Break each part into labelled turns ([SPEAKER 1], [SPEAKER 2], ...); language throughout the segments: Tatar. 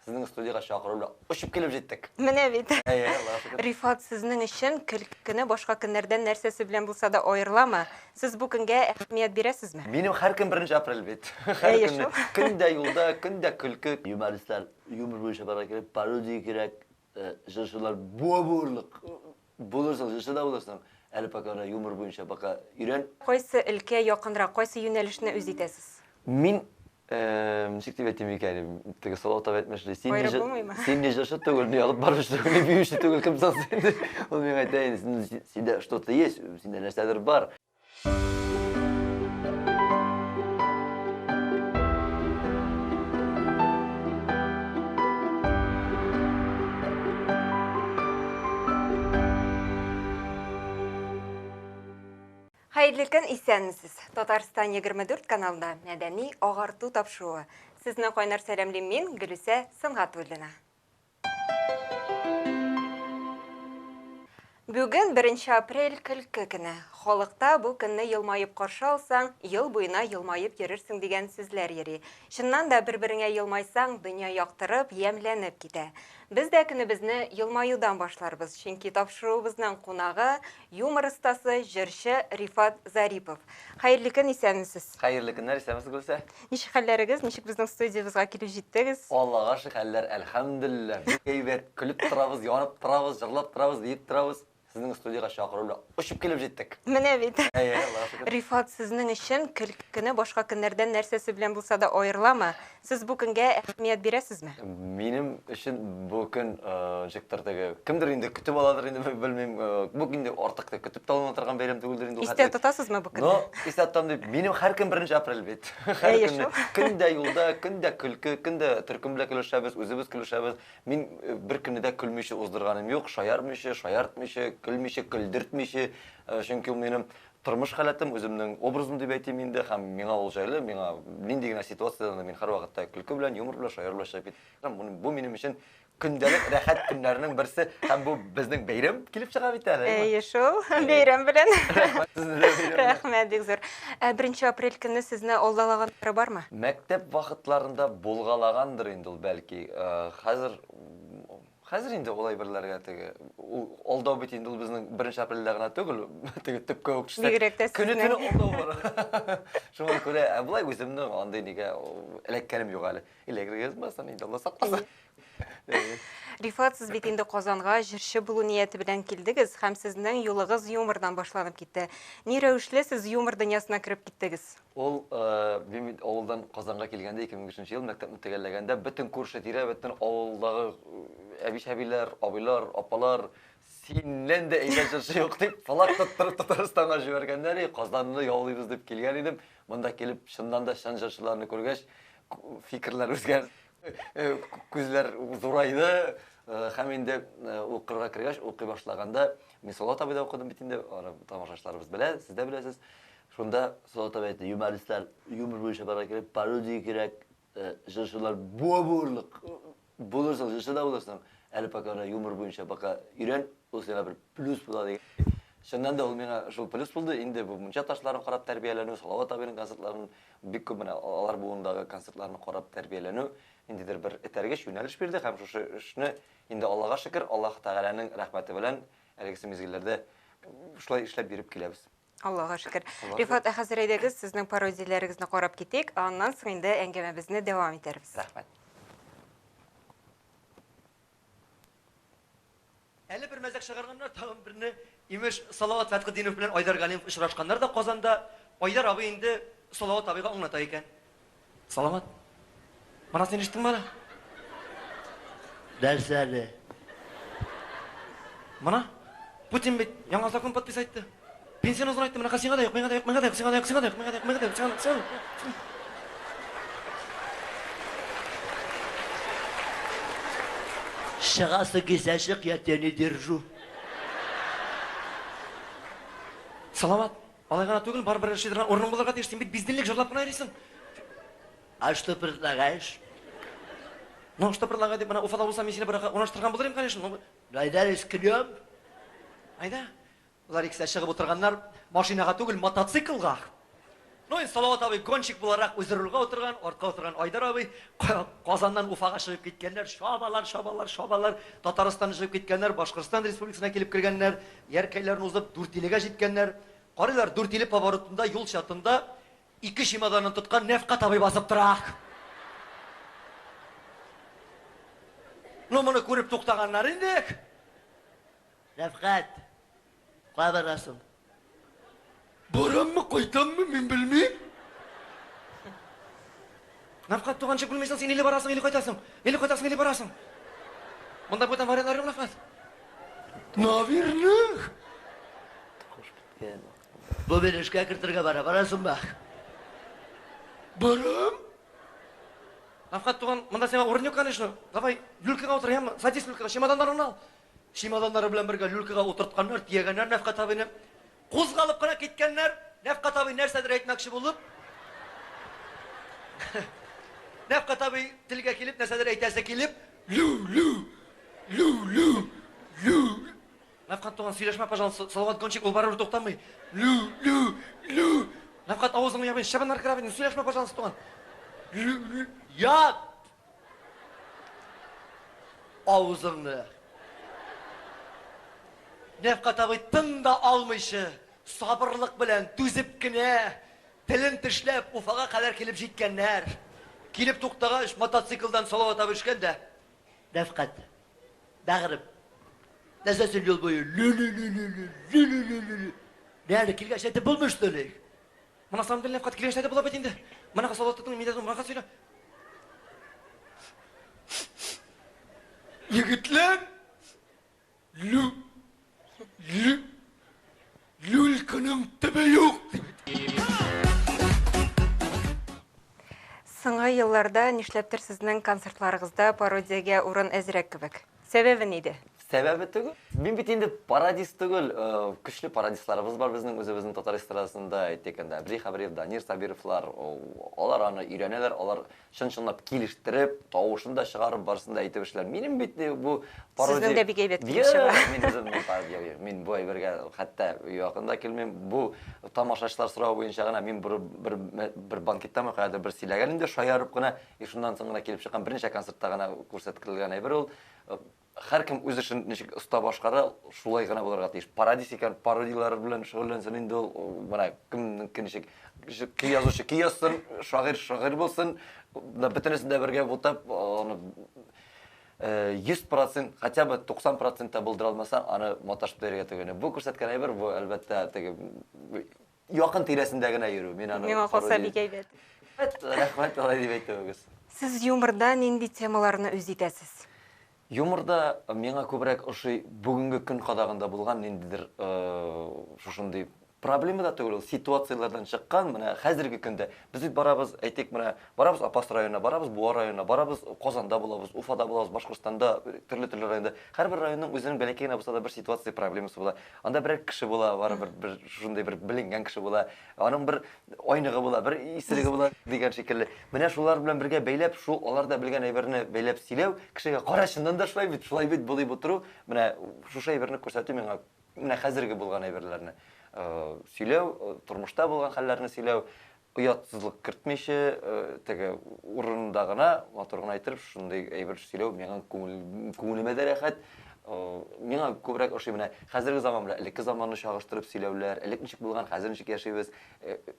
[SPEAKER 1] Сезнең студиягә чакыру белән очып килеп җиттек.
[SPEAKER 2] Менә бит.
[SPEAKER 1] Әйе, Аллага шөкер.
[SPEAKER 2] Рифат, сезнең өчен көлкене башка көннәрдән нәрсәсе белән булса да аерыламы? Сез бу көнгә әһәмият бирәсезме?
[SPEAKER 1] Минем һәр көн беренче апрель бит. Һәр
[SPEAKER 2] Әйе
[SPEAKER 1] көнне.
[SPEAKER 2] шул.
[SPEAKER 1] Көн дә юлда, көн дә көлке. Юмористлар юмор буенча барырга кирәк, пародия кирәк, җырчылар буа буырлык. Булырсың, җырчы да булырсың. Әле пока менә юмор буенча пока өйрән.
[SPEAKER 2] Кайсы өлкә якынрак, кайсы юнәлешне үз итәсез?
[SPEAKER 1] Мин ничек дип әйтим икән, теге Салават абый әйтмешли, син
[SPEAKER 2] Аерып булмыймы?
[SPEAKER 1] син не җырчы түгел, не алып баручы түгел, не биюче түгел, кем соң син? Ул миңа әйтә инде, синдә что-то есть, синдә нәрсәдер бар.
[SPEAKER 2] Хәерле көн, исәнмесез! Татарстан 24 каналында мәдәни агарту тапшыруы. Сезне кайнар сәламлим мин, Гөлүсә Сөнгатуллина. Бүген 1 апрель көлке көне. Халыкта бу көнне елмаеп каршы алсаң, ел буена елмаеп йөрерсең дигән сүзләр йөри. Чыннан да бер-береңә елмайсаң, дөнья яктырып, ямьләнеп китә. Без дә көнебезне елмаюдан башларбыз, чөнки тапшыруыбызның кунагы, юмор остасы, җырчы Рифат Зарипов. Хәерле көн, исәнмесез!
[SPEAKER 1] Хәерле көннәр, исәнмесез, Гөлсә!
[SPEAKER 2] Ничек хәлләрегез, ничек безнең студиябезгә килеп җиттегез?
[SPEAKER 1] Аллага шөкер, хәлләр, әлхәмдүлилләһ, бик әйбәт, көлеп торабыз, янып торабыз, җырлап торабыз, биеп торабыз. Сезнең студиягә чакыру белән очып килеп җиттек.
[SPEAKER 2] Менә бит.
[SPEAKER 1] Әйе, Аллага шөкер.
[SPEAKER 2] Рифат, сезнең өчен көлке көне башка көннәрдән нәрсәсе белән булса да аерыламы? Сез бу көнгә әһәмият бирәсезме?
[SPEAKER 1] Минем өчен бу көн ничектер теге, кемдер инде көтеп аладыр инде, белмим. Бу инде артык та көтеп тә алына торган бәйрәм түгелдер инде ул
[SPEAKER 2] Истә
[SPEAKER 1] хәтле.
[SPEAKER 2] тотасызмы бу көнне?
[SPEAKER 1] Но истә тотам дип, минем һәр көн беренче апрель бит. Һәр
[SPEAKER 2] Әйе
[SPEAKER 1] көнне.
[SPEAKER 2] шул.
[SPEAKER 1] Көн дә юлда, көн дә көлке, көн дә төркем белән көлешәбез, үзебез көлешәбез. Мин бер көнне дә көлмичә уздырганым юк, шаярмыйча, шаяртмыйча, көлмичә, көлдертмичә. Чөнки ул минем тормыш халәтем, үземнең образым дип әйтим инде, һәм миңа ул җайлы, миңа нинди генә ситуациядән дә мин һәрвакытта көлке белән, юмор белән, шаяру белән чыгып китәм. Бу минем өчен көндәлек рәхәт көннәрнең берсе, һәм бу безнең бәйрәм килеп чыга бит әле.
[SPEAKER 2] Әйе шул, бәйрәм белән.
[SPEAKER 1] Рәхмәт сезне дә бәйрәм белән.
[SPEAKER 2] Рәхмәт бик зур. Ә 1 апрель көнне сезне алдалаганнары бармы?
[SPEAKER 1] Мәктәп вакытларында булгалагандыр инде ул бәлки. Хәзер хәзер инде ул әйберләргә теге ул алдау бит инде ул безнең 1 апрельдә генә түгел, теге төпкә үк төшсәк.
[SPEAKER 2] Бигрәк тә
[SPEAKER 1] Көне
[SPEAKER 2] сезнең.
[SPEAKER 1] төне алдау бар. Шуңа күрә, ә болай үземнең андый нигә эләккәнем юк әле. Эләгергә язмасын инде, Алла сакласын.
[SPEAKER 2] Рифат, сез бит инде Казанга җырчы булу нияте белән килдегез һәм сезнең юлыгыз юмордан башланып китте. Ни рәвешле сез юмор дөньясына кереп киттегез?
[SPEAKER 1] Ул, мин бит авылдан Казанга килгәндә, 2005 ел мәктәпне төгәлләгәндә, бөтен күрше-тирә, бөтен авылдагы әби-чәбиләр, абыйлар, апалар, синнән дә әйбәт җырчы юк дип, флаг тоттырып Татарстанга җибәргәннәр, и, Казанны яулыйбыз дип килгән идем. Монда килеп, чыннан да чын җырчыларны күргәч, фикерләр үзгәрде, күзләр зурайды. Һәм инде укырга кергәч, укый башлаганда, мин Салават абыйда укыдым бит инде, аны тамашачыларыбыз белә, сез дә беләсез. Шунда Салават абый әйтте, юмористлар юмор буенча барырга кирәк, пародия кирәк, җырчылар буа буырлык булырсың, җырчы да булырсың. Әле пока менә юмор буенча пока өйрән, ул сиңа бер плюс була дигән. Чыннан да ул миңа шул плюс булды. Инде бу мунча ташларын карап тәрбияләнү, Салават абыйның концертларын, бик күп менә алар буындагы концертларны карап тәрбияләнү ниндидер бер этәргеч, юнәлеш бирде һәм шушы эшне инде Аллага шөкер, Аллаһ Тәгаләнең рәхмәте белән әлегесе мизгелләрдә шулай эшләп йөреп киләбез.
[SPEAKER 2] Аллага шөкер.
[SPEAKER 1] Аллага
[SPEAKER 2] Рифат, ә хәзер әйдәгез, сезнең пародияләрегезне карап китик, ә аннан соң инде әңгәмәбезне дәвам итәрбез.
[SPEAKER 1] Рәхмәт.
[SPEAKER 3] Әле бер мәзәк чыгарганнар, тагын берне. Имеш, Салават Фәтхетдинов белән Айдар Галимов очрашканнар да Казанда. Айдар абый инде Салават абыйга аңлата икән. Салават, мона син ишеттеңме әле?
[SPEAKER 4] Нәрсә әле?
[SPEAKER 3] Мона, Путин бит яңа закон подписать итте. Пенсияне озынайтты, менә сиңа да юк, миңа да юк, миңа да юк, сиңа да юк, сиңа да юк, миңа да юк, миңа да юк, сиңа да юк, сиңа да юк.
[SPEAKER 4] Чыгасы килсә чык, я тебя не держу.
[SPEAKER 3] Салават, Алай гына түгел, барыбер эшли торган урының булырга тиеш. Син бит бездельник, җырлап кына йөрисең.
[SPEAKER 4] А что предлагаешь?
[SPEAKER 3] Ну, что предлагаю дип, менә Уфада булсам, мин сине бер урнаштырган булыр идем, конечно. Ну,
[SPEAKER 4] Айда рискнем.
[SPEAKER 3] Айда. Болар икесе дә чыгып утырганнар, машинага түгел, мотоциклга. Ну, инде Салават абый гонщик буларак үзе рульгә утырган, артка утырган Айдар абый. Казаннан Уфага чыгып киткәннәр, чабалар, чабалар, чабалар. Татарстаннан чыгып киткәннәр, Башкортстан Республикасына килеп кергәннәр, Яркәйләрне узып, Дүртилегә җиткәннәр. Карыйлар, Дүртиле поворотында, юл чатында ике чемоданын тоткан Нәфкать абый басып тора. Ну, моны күреп туктаганнар инде.
[SPEAKER 4] Рәфкать, кая барасың?
[SPEAKER 3] Бараммы, кайтаммы, мин белмим. Нәфкать туган, ничек белмисең, син или барасың, или кайтасың. Или кайтасың, или барасың. Монда бүтән вариантлар юк, Нәфкать. Наверно.
[SPEAKER 1] Тавыш беткән.
[SPEAKER 4] Бу мине эшкә кертергә бара, барасыңмы?
[SPEAKER 3] Барам. Нәфкать туган, монда сиңа урын юк, конечно. Давай, люлькага утыр, яме. Садись люлькага, чемоданнарыңны ал. Чемоданнары белән бергә люлькага утыртканнар, төягәннәр Нәфкать абыйны. Кузгалып кына киткәннәр, Нәфкать абый нәрсәдер әйтмәкче булып, Нәфкать абый телгә килеп, нәрсәдер әйтәсе килеп,
[SPEAKER 4] Лү, лү, лү, лү, лү.
[SPEAKER 3] Нәфкать туган, сөйләшмә, пожалуйста, Салават Гонщик, ул барыбер туктамый. Лү, лү, лү. Нәфкать, авызыңны ябын, чебеннәр керә бит, сөйләшмә, пожалуйста, туган.
[SPEAKER 4] Лү, лү, яп! Авызыңны.
[SPEAKER 3] Нәфкать абый тын да алмыйча, сабырлык белән, түзеп кенә, телен тешләп, Уфага кадәр килеп җиткәннәр. Килеп туктагач, мотоциклдан Салават абый төшкән дә.
[SPEAKER 4] Нәфкать, бәгърем, нәрсә син юл буе лү-лү-лү-лү-лү, лү-лү-лү-лү-лү. Ни әле, килгәч әйтеп булмый, что ли?
[SPEAKER 3] На самом деле, Нәфкать, килгәч әйтеп була бит инде. Менә Салават тоттың, мин дә рәхәт сөйлә. Егетләр, лү, лү, люльканың төбе юк, дип.
[SPEAKER 2] Соңгы елларда нишләптер сезнең концертларыгызда пародиягә урын әзрәк кебек. Сәбәбе нидә?
[SPEAKER 1] Сәбәбе түгел. Мин бит инде пародист түгел. Көчле пародистларыбыз бар безнең үзебезнең татар эстрадасында, әйтик инде, Әбри Хәбриев, Данир Сабировлар. Алар аны өйрәнәләр, алар чын-чынлап килештереп, тавышын да чыгарып, барысын да әйтеп эшләр. Минем бит бу пародия...
[SPEAKER 2] Сезнең дә бик әйбәт килеп чыга.
[SPEAKER 1] Мин үзем пародия, мин бу әйбергә хәтта якын да килмим. Бу тамашачылар соравы буенча гына мин бер, бер, бер банкеттамы, каядыр бер сөйләгән инде, шаярып кына, и шуннан соң гына килеп чыккан берничә концертта гына күрсәтелгән әйбер ул. Һәркем үз эшен ничек оста башкара, шулай гына булырга тиеш. Пародист икән, пародияләр белән шөгыльләнсен инде ул. Менә кемнеке ничек. Көй язучы көй язсын, шагыйрь шагыйрь булсын. Бөтенесен дә бергә бутап, аны 100%, хотя бы 90% та булдыра алмасаң, аны маташып та йөрергә түгел. Бу күрсәткән әйбер, бу, әлбәттә, теге якын тирәсендә генә йөрү. Мин аны
[SPEAKER 2] Миңа калса бик әйбәт.
[SPEAKER 1] Рәхмәт, алай дип әйтүегез.
[SPEAKER 2] Сез юморда нинди темаларны үз итәсез?
[SPEAKER 1] Юморда миңа күбрәк ошый бүгенге көн кадагында булган ниндидер шушындый проблема да түгел ул, ситуацияләрдән чыккан, менә хәзерге көндә без бит барабыз, әйтик, менә барабыз Апас районына, барабыз Буа районына, барабыз Казанда булабыз, Уфада булабыз, Башкортстанда, төрле-төрле районда. Һәрбер районның үзенең бәләкәй генә булса да бер ситуация, проблемасы була. Анда берәр кеше була, барыбер бер шундый бер беленгән кеше була. Аның бер айныгы була, бер исереге була дигән шикелле. Менә шулар белән бергә бәйләп, шул алар да белгән әйберне бәйләп сөйләү, кешегә кара, чыннан да шулай бит, шулай бит бу дип утыру, менә шушы әйберне күрсәтү миңа менә хәзерге булган әйберләрне сөйләү, тормышта булган хәлләрне сөйләү, оятсызлык кертмичә, теге урынында гына матур гына иттереп шундый әйбер сөйләү миңа күңел, күңелемә дә рәхәт. Миңа күбрәк ошый менә хәзерге заман белән элекке заманны чагыштырып сөйләүләр, элек ничек булган, хәзер ничек яшибез,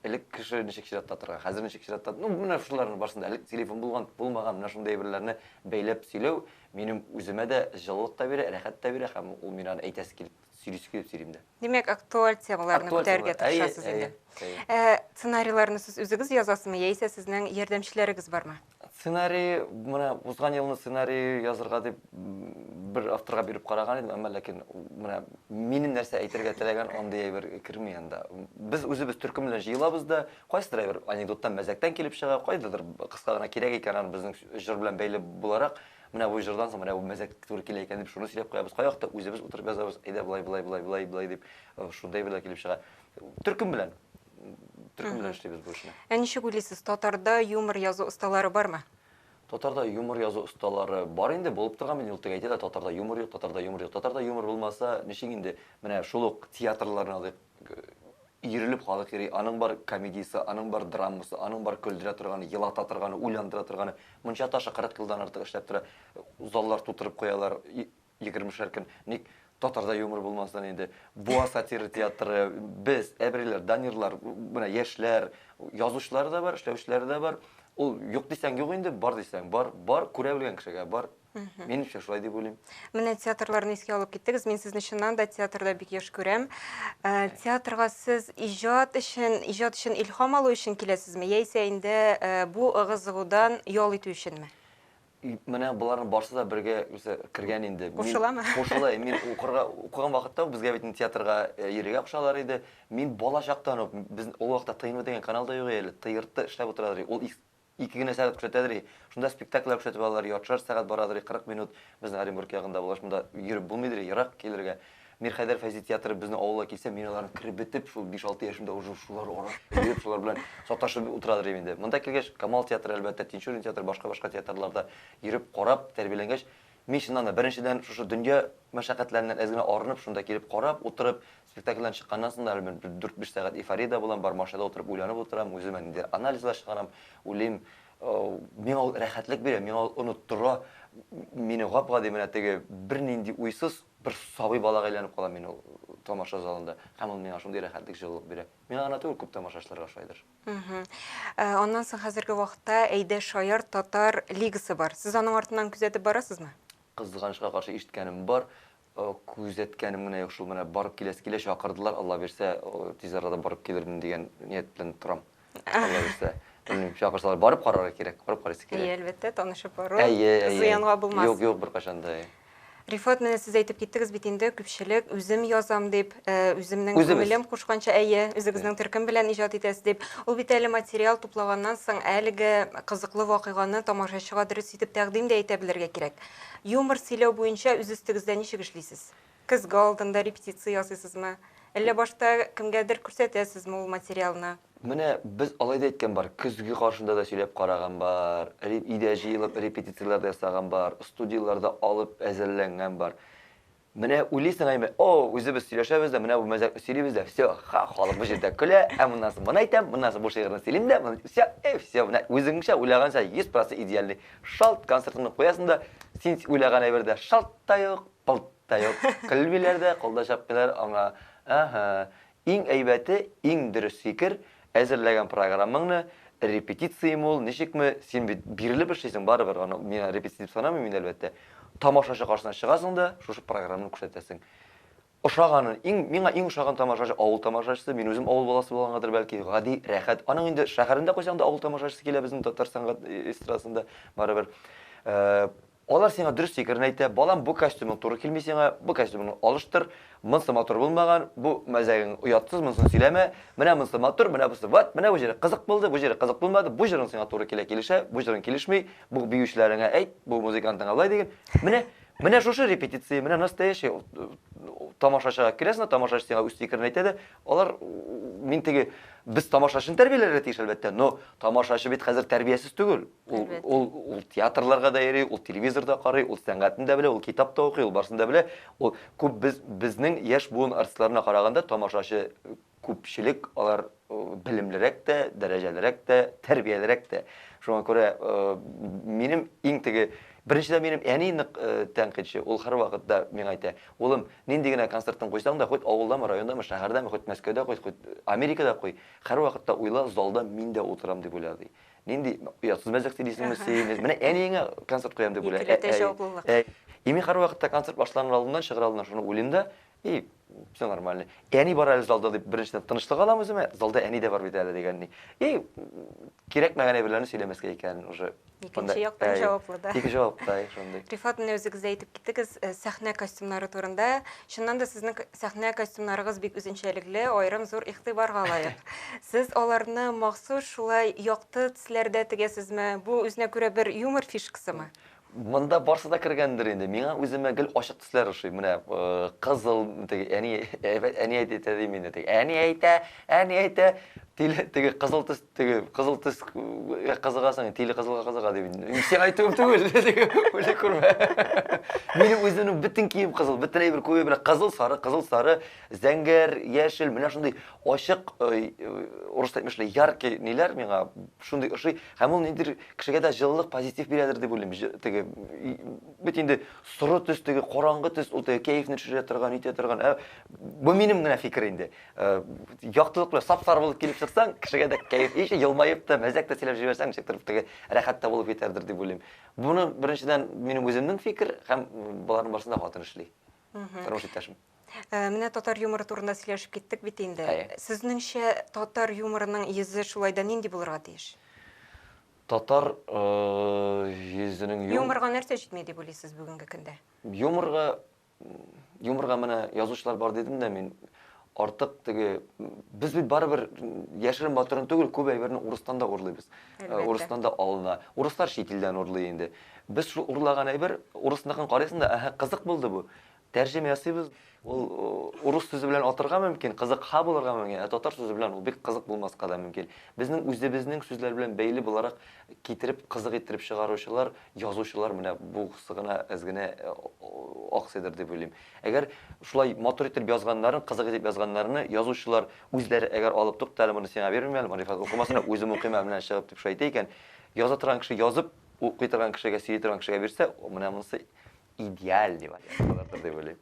[SPEAKER 1] элек кеше ничек чиратта торган, хәзер ничек чиратта, ну менә шуларның барысын да, элек телефон булган, булмаган, менә шундый әйберләрне бәйләп сөйләү минем үземә дә җылылык та бирә, рәхәт тә бирә һәм ул мин аны әйтәсе килеп, сөйлисе килеп сөйлим дә.
[SPEAKER 2] Димәк, актуаль темаларны
[SPEAKER 1] Актуаль
[SPEAKER 2] күтәрергә
[SPEAKER 1] темалар. Әйе,
[SPEAKER 2] тырышасыз инде.
[SPEAKER 1] әйе, әйе.
[SPEAKER 2] Ә, сценарийларны сез үзегез язасызмы, яисә сезнең ярдәмчеләрегез бармы?
[SPEAKER 1] Сценарий, менә узган елны сценарий язырга дип бер авторга биреп караган идем, әмма ләкин менә минем нәрсә әйтергә теләгән андый әйбер керми анда. Без үзебез төркем белән җыелабыз да, кайсыдыр әйбер анекдоттан, мәзәктән килеп чыга, кайдадыр кыска гына кирәк икән, аны безнең җыр белән бәйле буларак, менә бу җырдан соң менә бу мәзәк туры килә икән дип шуны сөйләп куябыз. Кайвакытта үзебез утырып язабыз, әйдә болай, болай, болай, болай, болай дип, шундай әйберләр килеп чыга. Төркем белән. Төркем белән эшлибез бу эшне.
[SPEAKER 2] Ә ничек уйлыйсыз, татарда юмор язу осталары бармы?
[SPEAKER 1] Татарда юмор язу осталары бар инде, булып торган бит, ул теге әйтә дә, татарда юмор юк, татарда юмор юк. Татарда юмор булмаса, ничек инде, менә шул ук театрларны алыйк. Өерелеп халык йөри, аның бар комедиясе, аның бар драмасы, аның бар көлдерә торганы, елата торганы, уйландыра торганы. Мунча ташы 40 елдан артык эшләп тора. Заллар тутырып куялар, егермешәр көн. Ник татарда юмор булмасын инде? Буа сатира театры, без, әбриләр, Данирлар, менә яшьләр, язучылары да бар, эшләүчеләре дә бар. Ул юк дисәң юк инде, бар дисәң бар, бар күрә белгән кешегә бар. Минемчә, шулай дип уйлыйм.
[SPEAKER 2] Менә театрларны искә алып киттегез. Мин сезне чыннан да театрда бик еш күрәм. Э, театрга сез иҗат өчен, иҗат өчен илһам алу өчен киләсезме, яисә инде э, бу ыгы-зыгудан ял итү өченме?
[SPEAKER 1] Менә боларның барсы да бергә үзе кергән инде.
[SPEAKER 2] Кушыламы?
[SPEAKER 1] Кушыла. Мин укырга укыган вакытта ук безгә бит инде театрга э, йөрергә кушалар иде. Мин бала чактан ук без ул вакытта ТНВ дигән канал да юк әле, ТРТ эшләп утырадыр. Ул Ике генә сәгать күрсәтәдер и. Шунда спектакльләр күрсәтеп алалар, яртышар сәгать барадыр и, 40 минут. Безнең Оренбург ягында булгач, монда йөреп булмыйдыр и, ерак килергә. Мирхәйдәр Фәйзи театры безнең авылга килсә, мин аларны кереп бетеп, шул биш-алты яшемдә уже шулар ара йөреп, шулар белән саташып утырадыр идем инде. Монда килгәч, Камал театры, әлбәттә, Тинчурин театры, башка-башка театрларда йөреп, карап, тәрбияләнгәч, мин чыннан да, беренчедән, шушы дөнья мәшәкатьләреннән әз генә арынып, шунда килеп карап, утырып, Спектакльдән чыкканнан соң да әле мин бер дүрт-биш сәгать эйфориядә булам, бар машинада утырып уйланып утырам, үземә ниндидер анализлар чыгарам, уйлыйм. Миңа ул рәхәтлек бирә, миңа ул оныттыра. Мине гап-гади менә теге бернинди уйсыз бер сабый балага әйләнеп калам мин ул тамаша залында. Һәм ул миңа шундый рәхәтлек, җылылык бирә. Миңа гына түгел, күп тамашачыларга шулайдыр.
[SPEAKER 2] Аннан соң хәзерге вакытта Әйдә шаяр татар лигасы бар. Сез аның артыннан күзәтеп барасызмы?
[SPEAKER 1] Кызганычка каршы ишеткәнем бар. Күзәткәнем генә юк шул, менә барып киләсе килә, чакырдылар, Алла бирсә, тиз арада барып килермен дигән ният белән торам. Алла бирсә. Белмим, чакырсалар, барып карарга кирәк, барып карыйсы килә.
[SPEAKER 2] Әйе, әлбәттә, танышып бару зыянга булмас.
[SPEAKER 1] Юк, юк, беркайчан да.
[SPEAKER 2] Рифат, менә сез әйтеп киттегез бит инде, күпчелек үзем язам дип, үземнең күңелем кушканча, әйе, үзегезнең төркем белән иҗат итәсез дип. Ул бит әле материал туплаганнан соң әлеге кызыклы вакыйганы тамашачыга дөрес итеп тәкъдим дә итә белергә кирәк. Юмор сөйләү буенча үз өстегездә ничек эшлисез? Көзге алдында репетиция ясыйсызмы? Әллә башта кемгәдер күрсәтәсезме ул материалны?
[SPEAKER 1] Менә без алай да әйткән бар, көзге каршында да сөйләп караган бар, өйдә җыелып репетицияләр дә ясаган бар, студияләрдә алып әзерләнгән бар. Менә уйлыйсың әйме, о, үзебез сөйләшәбез дә, менә бу мәзәкне сөйлибез дә, все, ха, халык бу җирдә көлә, ә моннан соң моны әйтәм, моннан соң бу шигырьне сөйлим дә, моны, все, и все, менә үзеңчә уйлаганча 100% идеальный. Шалт концертыңны куясың да, син уйлаган әйбер дә шалт та юк, пылт та юк. Көлмиләр дә, кул да чапмыйлар аңа. Әһә. Иң әйбәте, иң дөрес фикер, әзерләгән программаңны, репетицияме ул, ничекме, син бит бирелеп эшлисең барыбер, аны мин репетиция дип санамыйм инде, әлбәттә. Тамашачы каршысына чыгасың да, шушы программаны күрсәтәсең. Ошаганын, иң, миңа иң ошаган тамашачы авыл тамашачысы, мин үзем авыл баласы булгангадыр бәлки, гади, рәхәт. Аның инде шәһәрендә куйсаң да авыл тамашачысы килә безнең татар сәнгать эстрадасында барыбер. Алар сиңа дөрес фикерен әйтә, балам, бу костюмың туры килми сиңа, бу костюмыңны алыштыр, монсы матур булмаган, бу мәзәгең оятсыз, монысын сөйләмә, менә монсы матур, менә бусы вот, менә бу җире кызык булды, бу җире кызык булмады, бу җырың сиңа туры килә, килешә, бу җырың килешми, бу биючеләреңә әйт, бу музыкантыңа болай диген. Менә, менә шушы репетиция, менә настоящий тамашачыга керәсең дә, тамашачы сиңа үз фикерен әйтә дә, алар, мин теге, без тамашачыны тәрбияләргә тиеш, әлбәттә, но тамашачы бит хәзер тәрбиясез түгел. Ул, ул, ул театрларга да йөри, ул телевизор да карый, ул сәнгатьне дә белә, ул китап та укый, ул барысын да белә. Ул күп без, безнең яшь буын артистларына караганда тамашачы күпчелек алар белемлерәк тә, дәрәҗәлерәк тә, тәрбиялерәк тә. Шуңа күрә минем иң теге, беренчедән минем әни нык тәнкыйтьче, ул һәрвакытта миңа әйтә, улым, нинди генә концертың куйсаң да, хоть авылдамы, райондамы, шәһәрдәме, хоть Мәскәүдә куй, хоть Америкада куй, һәрвакытта уйла, залда мин дә утырам дип уйла, ди. Нинди оятсыз мәзәк сөйлисеңме син? Менә әниеңә концерт куям дип уйла.
[SPEAKER 2] Икеләтә җаваплылык.
[SPEAKER 1] И мин һәрвакытта концерт башланыр алдыннан, чыгыр алдыннан шуны уйлыйм да, и все нормально. Әни бар әле залда дип беренчедән тынычлык алам үземә, залда әни дә бар бит әле дигән ни. И кирәкмәгән әйберләрне сөйләмәскә икән уже.
[SPEAKER 2] Икенче яктан җаваплы да.
[SPEAKER 1] Икенче җаваплы, шундый.
[SPEAKER 2] Рифат, менә үзегез дә әйтеп киттегез, сәхнә костюмнары турында. Чыннан да сезнең сәхнә костюмнарыгыз бик үзенчәлекле, аерым зур игътибарга лаек. Сез аларны махсус шулай якты төсләрдә тегәсезме? Бу үзенә күрә бер юмор фишкасымы?
[SPEAKER 1] Монда барсы да кергәндер инде. Миңа үземә гел ачык төсләр ошый. Менә кызыл, теге әни, әни әйтә дим инде. Теге әни әйтә, әни әйтә. Тиле, теге кызыл төс, теге кызыл төс кызыгасың, тиле кызылга кызыга дип. Сиңа әйтүем түгел, теге үле күрмә. Минем үземнең бөтен кием кызыл, бөтен әйбер күбе белән кызыл, сары, кызыл, сары, зәңгәр, яшел, менә шундый ачык, урысча әйтмешли, яркий ниләр миңа шундый ошый. Һәм ул ниндидер кешегә дә җылылык, позитив бирәдер дип уйлыйм. Теге бит инде соры төс, теге караңгы төс, ул теге кәефне төшерә торган, итә торган. Ә, бу минем генә фикер инде. Яктылык белән сап-сары булып килеп чыксаң, кешегә дә кәеф, ичә елмаеп та, мәзәк тә сөйләп җибәрсәң, ничектер теге рәхәт тә булып китәрдер дип уйлыйм. Буны беренчедән минем үземнең фикер һәм боларның барысын да хатын эшли. Тормыш иптәшем.
[SPEAKER 2] Менә татар юморы турында сөйләшеп киттек бит инде. Сезнеңчә, татар юморының йөзе шулай да нинди булырга тиеш?
[SPEAKER 1] Татар йөзенең
[SPEAKER 2] Юморга нәрсә җитми дип уйлыйсыз бүгенге көндә?
[SPEAKER 1] Юморга Юморга менә язучылар бар дидем дә мин. Артык теге без бит барыбер яшерен батырын түгел, күп әйберне урыстан да урлыйбыз. Урыстан да алына. Урыслар чит илдән урлый инде. Без шул урлаган әйбер урысныкын карыйсың да, әһә, кызык булды бу. Тәрҗемә ясыйбыз. Ул урыс сүзе белән атырга мөмкин, кызык ха булырга мөмкин, ә татар сүзе белән ул бик кызык булмаска да мөмкин. Безнең үзебезнең сүзләр белән бәйле буларак китереп, кызык иттереп чыгаручылар Язучылар менә бусы гына әз генә аксыйдыр дип уйлыйм. Әгәр шулай матур итеп язганнарын, кызык итеп язганнарны язучылар үзләре әгәр алып, тукта әле моны сиңа бирмим әле, Рифат укымасын, үзем укыйм әле менә чыгып дип шулай әйтә икән, яза торган кеше язып, укый торган кешегә, сөйли торган кешегә бирсә, менә монысы идеальный вариант булырдыр дип уйлыйм.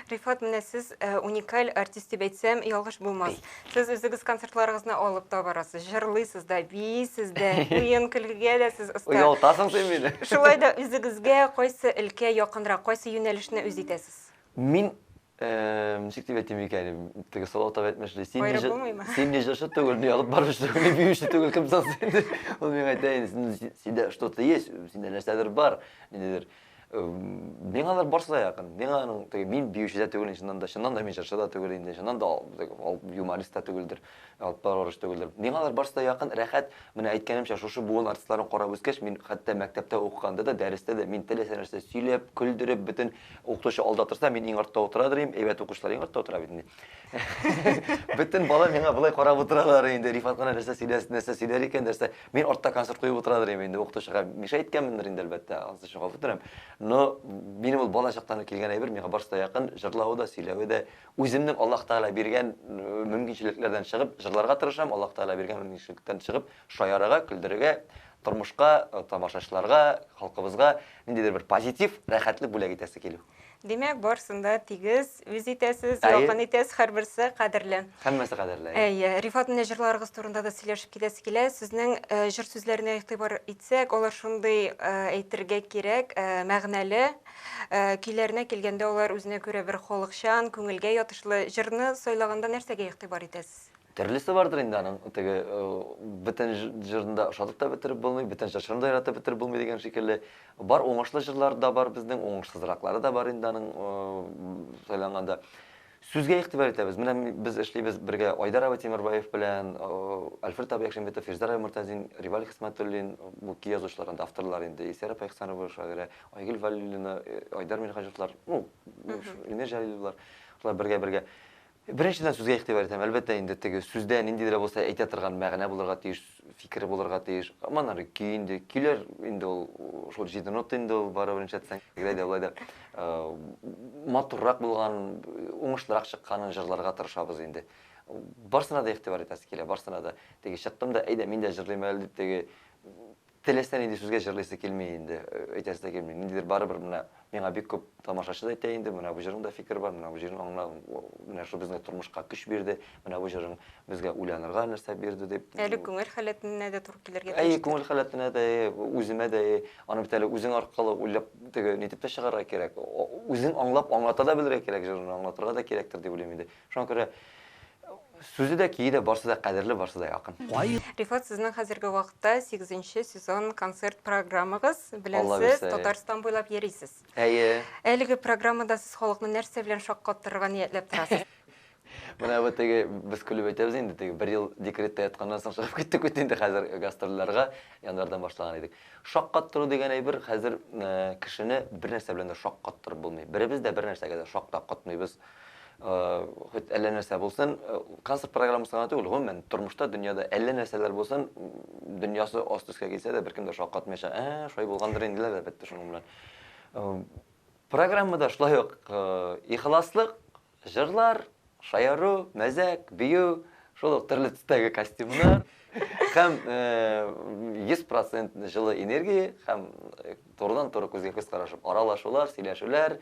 [SPEAKER 2] Рифат, менә сез э, уникаль артист дип әйтсәм, ялгыш булмас. Сез үзегез концертларыгызны алып та барасыз, җырлыйсыз да, биисез дә, уен көлкегә дә сез оста.
[SPEAKER 1] Оялтасың син мине.
[SPEAKER 2] Шулай да үзегезгә кайсы өлкә якынрак, кайсы юнәлешне үз итәсез?
[SPEAKER 1] Мин ничек дип әйтим икән, теге Салават абый әйтмешли, син не
[SPEAKER 2] Аерып булмыймы?
[SPEAKER 1] син не җырчы түгел, не алып баручы түгел, не биюче түгел, кем соң син? Ул миңа әйтә инде, синдә что-то есть, синдә нәрсәдер бар, ниндидер. Миңа алар барсы да якын. Миңа аның теге мин биюче дә түгел, чыннан да, чыннан да мин җырчы да түгел инде, чыннан да юморист та түгелдер, алып баручы түгелдер. Миңа алар барсы да якын, рәхәт. Менә әйткәнемчә, шушы буын артистларын карап үскәч, мин хәтта мәктәптә укыганда да, дәрестә дә мин теләсә нәрсә сөйләп, көлдереп, бөтен укытучы алда торса, мин иң артта утырадыр идем. Әйбәт укучылар иң артта утыра бит инде. Бөтен бала миңа болай карап утыралар инде. Рифат кына нәрсә сөйләсен, нәрсә сөйләр икән, нәрсә. Мин артта концерт куеп утырадыр идем инде, укытучыга миша иткәнмендер инде, әлбәттә, анысы өчен гафу үтенәм. Но минем ул бала чактан ук килгән әйбер, миңа барысы да якын, җырлавы да, сөйләве дә. Үземнең Аллаһ Тәгалә биргән мөмкинчелекләрдән чыгып җырларга тырышам, Аллаһ Тәгалә биргән мөмкинчелектән чыгып шаярырга, көлдерергә, тормышка, тамашачыларга, халкыбызга ниндидер бер позитив, рәхәтлек бүләк итәсе килү.
[SPEAKER 2] Димәк, барысын да тигез үз итәсез, якын итәсез, һәрберсе кадерле.
[SPEAKER 1] Һәммәсе кадерле.
[SPEAKER 2] Әйе. Рифат, менә җырларыгыз турында да сөйләшеп китәсе килә. Сезнең э, җыр сүзләренә игътибар итсәк, алар шундый э, әйтергә кирәк, э, мәгънәле. Көйләренә килгәндә алар үзенә күрә бер халыкчан, күңелгә ятышлы. Җырны сайлаганда нәрсәгә игътибар итәсез?
[SPEAKER 1] Төрлесе бардыр инде аның, теге бөтен җырны да ошатып та бетереп булмый, бөтен җырчыны да яратып бетереп булмый дигән шикелле. Бар уңышлы җырлар да бар безнең, уңышсызраклары да бар инде аның сайланганда. Сүзгә игътибар итәбез. Менә без эшлибез бергә Айдар абый Тимербаев белән, Альфред абый Якшимбетов, Фирзәр абый Мортазин, Риваль Хисмәтуллин, бу көй язучылар инде, авторлар инде, Илсөяр апа Ихсанова шагыйрә, Айгөл Вәлиуллина, Айдар Минһаҗевлар, ну, Илмир Җәлиловлар, шулар бергә-бергә. Беренчедән, сүзгә игътибар итәм. Әлбәттә инде, теге сүздә ниндидер дә булса әйтә торган мәгънә булырга тиеш, фикер булырга тиеш. Аннары көй инде. Көйләр инде ул шул җиде нота инде ул, барыбер нишләтсәң. Тегеләй дә, болай да матуррак булган, уңышлырак чыкканын җырларга тырышабыз инде. Барсына да игътибар итәсе килә, барсына да. Теге чыктым да, әйдә, мин дә җырлыйм әле дип, теге Теләсә нинди сүзгә җырлыйсы килми инде, әйтәсе дә килми. Ниндидер барыбер менә миңа бик күп тамашачы да әйтә инде, менә бу җырның да фикере бар, менә бу җырың аңла, менә шул безнең тормышка көч бирде, менә бу җырың безгә уйланырга нәрсә бирде дип.
[SPEAKER 2] Әле күңел халәтенә дә туры килергә
[SPEAKER 1] тиештер. Әйе, күңел халәтенә дә, үземә дә, аны бит әле үзең аркылы уйлап теге нитеп тә чыгарырга кирәк. Үзең аңлап аңлата да белергә кирәк җырны, аңлатырга да кирәктер дип уйлыйм инде. Шуңа күрә Сүзе дә, көе дә, барсы да кадерле, барсы да якын.
[SPEAKER 2] Рифат, сезнең хәзерге вакытта сигезенче сезон концерт программагыз белән Алла сез бирсә, әйе. Татарстан буйлап йөрисез.
[SPEAKER 1] Әйе.
[SPEAKER 2] Әлеге программада сез халыкны нәрсә белән шаккаттырырга ниятләп торасыз?
[SPEAKER 1] Менә бу теге без көлеп әйтәбез инде, теге бер ел декретта ятканнан соң чыгып киттек бит инде хәзер гастрольләргә, январьдан башлаган идек. Шаккаттыру дигән әйбер хәзер кешене бер нәрсә белән дә шаккаттырып булмый. Беребез дә бер нәрсәгә дә шак та катмыйбыз. Хоть әллә нәрсә булсын, концерт программасы гына түгел, гомумән, тормышта, дөньяда әллә нәрсәләр булсын, дөньясы аст өскә килсә дә, беркем дә шаккатмаячак. Ә, шулай булгандыр инде, әлбәттә, шуның белән. Программада шулай ук ихласлык, җырлар, шаяру, мәзәк, бию, шул ук төрле төстәге костюмнар һәм 100% җылы энергия һәм турыдан-туры күзгә күз карашып аралашулар, сөйләшүләр,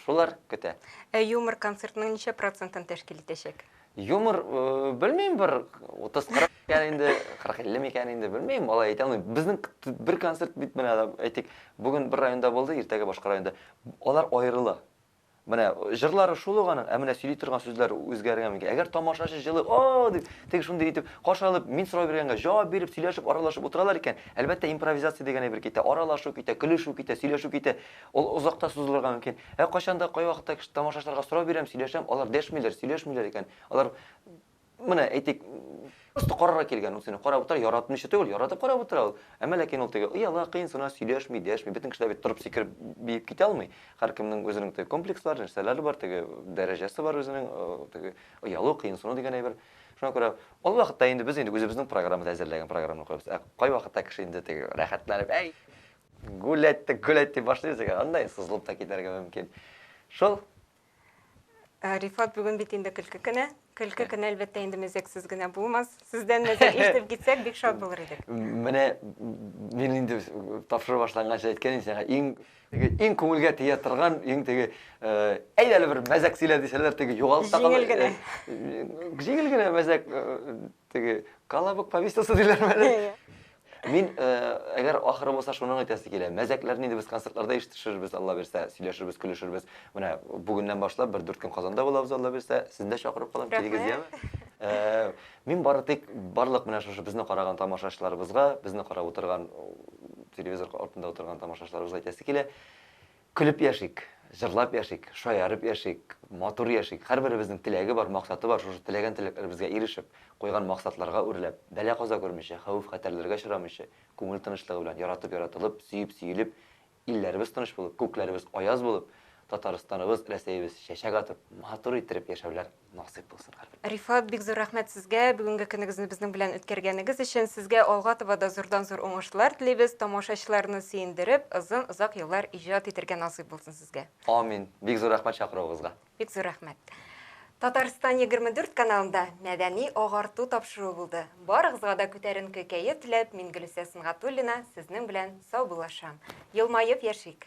[SPEAKER 1] шулар көтә.
[SPEAKER 2] Ә юмор концертның ничә процентын тәшкил итәчәк?
[SPEAKER 1] Юмор, белмим, бер 30-40 икән инде, 40-50 микән инде, белмим, алай әйтә алмыйм. Безнең бер концерт бит менә, әйтик, бүген бер районда булды, иртәгә башка районда. Алар аерыла. Менә җырлары шул ук аның, ә менә сөйли торган сүзләр үзгәрергә мөмкин. Әгәр тамашачы җылы, о дип, теге шундый итеп каршы алып, мин сорау биргәнгә җавап биреп, сөйләшеп, аралашып утыралар икән, әлбәттә, импровизация дигән әйбер китә, аралашу китә, көлешү китә, сөйләшү китә. Ул озак та сузылырга мөмкин. Ә кайчан да, кайвакытта кеше тамашачыларга сорау бирәм, сөйләшәм, алар дәшмиләр, сөйләшмиләр икән. Алар, менә, әйтик, просто карарга килгән, ул сине карап утыра, яратмыйча түгел, яратып карап утыра ул. Әмма ләкин ул теге ояла, кыенсына, сөйләшми, дәшми. Бөтен кеше дә бит торып сикереп биеп китә алмый. Һәркемнең үзенең теге комплекслары, нәрсәләре бар, теге дәрәҗәсе бар үзенең, теге оялу, кыенсыну дигән әйбер. Шуңа күрә ул вакытта инде без инде үзебезнең программада әзерләгән программаны куябыз. Ә кайвакытта кеше инде теге рәхәтләнеп, әй, Гулять тә гулять дип башлыйсың, анда сызылып та китәргә мөмкин. Шул.
[SPEAKER 2] Ә, Рифат, бүген бит инде көлке көне. Көлке көне, әлбәттә, инде мәзәксез генә булмас. Сездән мәзәк ишетеп китсәк, бик шат булыр идек.
[SPEAKER 1] Менә мин инде тапшыру башланганчы әйткән идем сиңа, иң теге иң күңелгә тия торган, иң теге әйдә әле бер мәзәк сөйлә дисәләр, теге югалып та
[SPEAKER 2] Җиңел генә.
[SPEAKER 1] Җиңел генә мәзәк, теге колобок повестасы диләрме әле? Мин, әгәр ахыры булса, шуны әйтәсе килә. Мәзәкләрне инде без концертларда ишетешербез, Алла бирсә, сөйләшербез, көлешербез. Менә бүгеннән башлап бер дүрт көн Казанда булабыз, Алла бирсә. Сезне дә чакырып калам, килегез, яме. Мин бары тик барлык менә шушы безне караган тамашачыларыбызга, безне карап утырган телевизор артында утырган тамашачыларыбызга әйтәсе килә. Көлеп яшик, җырлап яшик, шаярып яшик, матур яшик. Һәрберебезнең теләге бар, максаты бар. Шушы теләгән теләкләребезгә ирешеп, куйган максатларга үрләп, бәла-каза күрмичә, хәвеф-хәтәрләргә очрамыйча, күңел тынычлыгы белән яратып-яратылып, сөеп-сөелеп, илләребез тыныч булып, күкләребез аяз булып, Татарстаныбыз, Рәсәебез чәчәк атып, матур иттереп яшәүләр насыйп булсын һәрбер.
[SPEAKER 2] Рифат, бик зур рәхмәт сезгә, бүгенге көнегезне безнең белән үткәргәнегез өчен. Сезгә алга таба да зурдан-зур уңышлар телибез. Тамашачыларны сөендереп, озын-озак еллар иҗат итәргә насыйп булсын сезгә.
[SPEAKER 1] Амин. Бик зур рәхмәт чакыруыгызга.
[SPEAKER 2] Бик зур рәхмәт. Татарстан 24 каналында мәдәни агарту тапшыруы булды. Барыгызга да күтәренке кәеф теләп, мин Гөлүсә Сөнгатуллина сезнең белән саубуллашам. Елмаеп яшик!